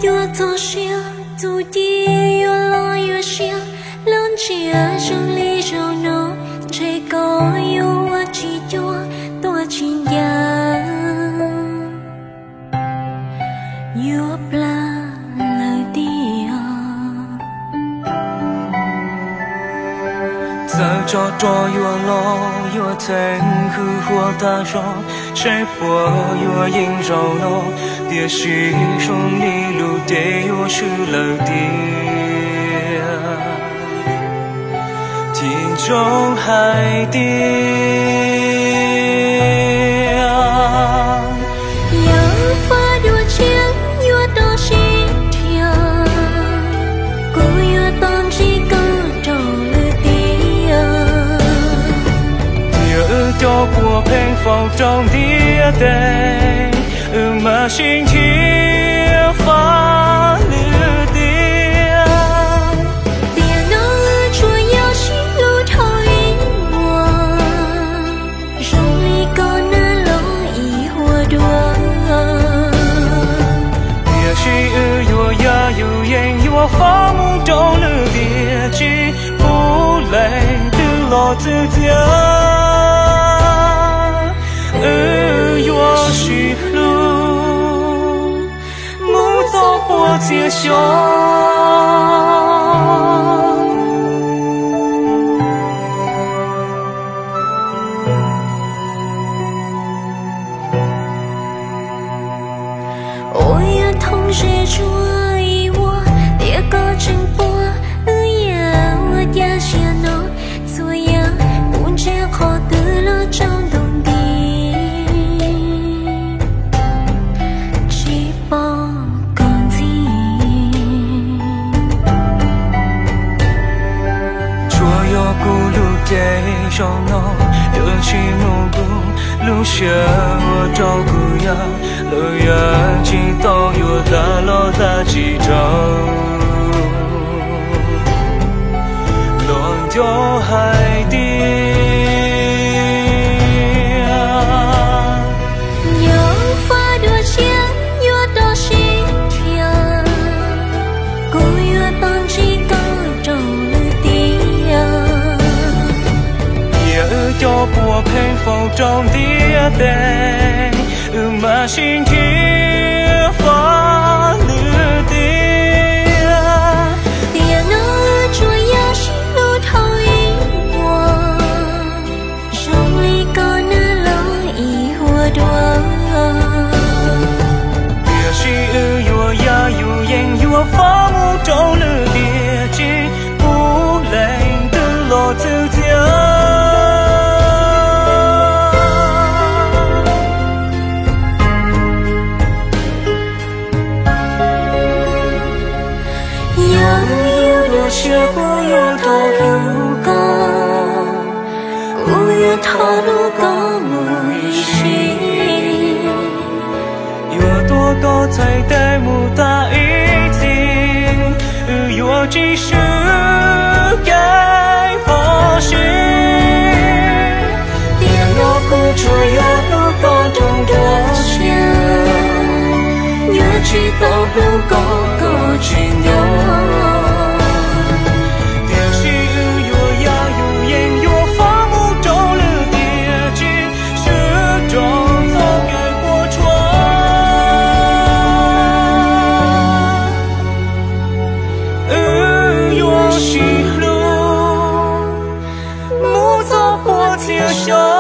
Yuav txog siav tus ci yuav los yuav siav, lub ntsiab zoo li zaum no, ntshe koj yuav ua tsis cuag tuaj tsis ncaj, yuav plab lawm tiag. Txawm tsov rog yuav los yuav theej hwj huam tag zog, seb puas yuav yeej zaum no, tiam sis zoo li lub cev yuav swb lawm tiag. Chim ntsoov hais tias yog faj dua tshiab yuav rau sib nrhiav, kuv yuav tau ntsib koj rau lwm tiam. Tiam wb cov puas pheej faus rau ntiaj teb, wb mam sib nrhiav faj lwm tiam. Tiam no wb tsuas yog sib hlub dhau ib vuag, zoo li koj nab los ib huam dua. Tiam sis wb yuav yaj yus yeej yuav faus mus rau lwm tiam, tsis pub leej twg los txwv txiav. Wb yuav sib hlub mus txog puas txhia xyoo. Ua yog thooj ze zuag ib vuag, tiam koj tseem puag, wb yuav ua cas sim no, txhua yam puv ntsej qhov twg los tsaus ntuj nti, tsis pom koj ntxiv. Tsuas yog kuv lub cev zaum no, twb tsis mus kuv lub siab ua rau kuv yam, lawv yam tsis tau yuav tag los tag tsis raug. Los nco hais tias yog faj dua tshiab yuav rau sib nrhiav, kuv yuav tau ntsib koj rau lwm tiam. Tiam wb cov puas pheej faus rau ntiaj teb, wb mam sib nrhiav faj lwm tiam. Tiam no wb tsuas yog sib hlub dhau ib vuag, zoo li koj nab los ib huam dua. Tiam sis wb yuav yaj yus yeej yuav faus mus rau lwm tiam, tsis pub leej twg los txwv txiav. Yog yus dua tshiab puas yuav tau hlub koj, kuv yuav thov hlub koj mus ib sim. Yuav tuav koj txhais tes mus tas ib txhis, wb yuav tsis swb kev phom sij. Tiam no kuv tsuas yog hlub koj nrog nruab siab, yuav tsis tau hlub koj koj tsis nco. Tiam sis wb yuav yaj yus yeej yuav faus mus rau lwm tiam, tsis swb rau txoj kev puas tsuaj. Wb yuav sib hlub mus txog puas txhia xyoo.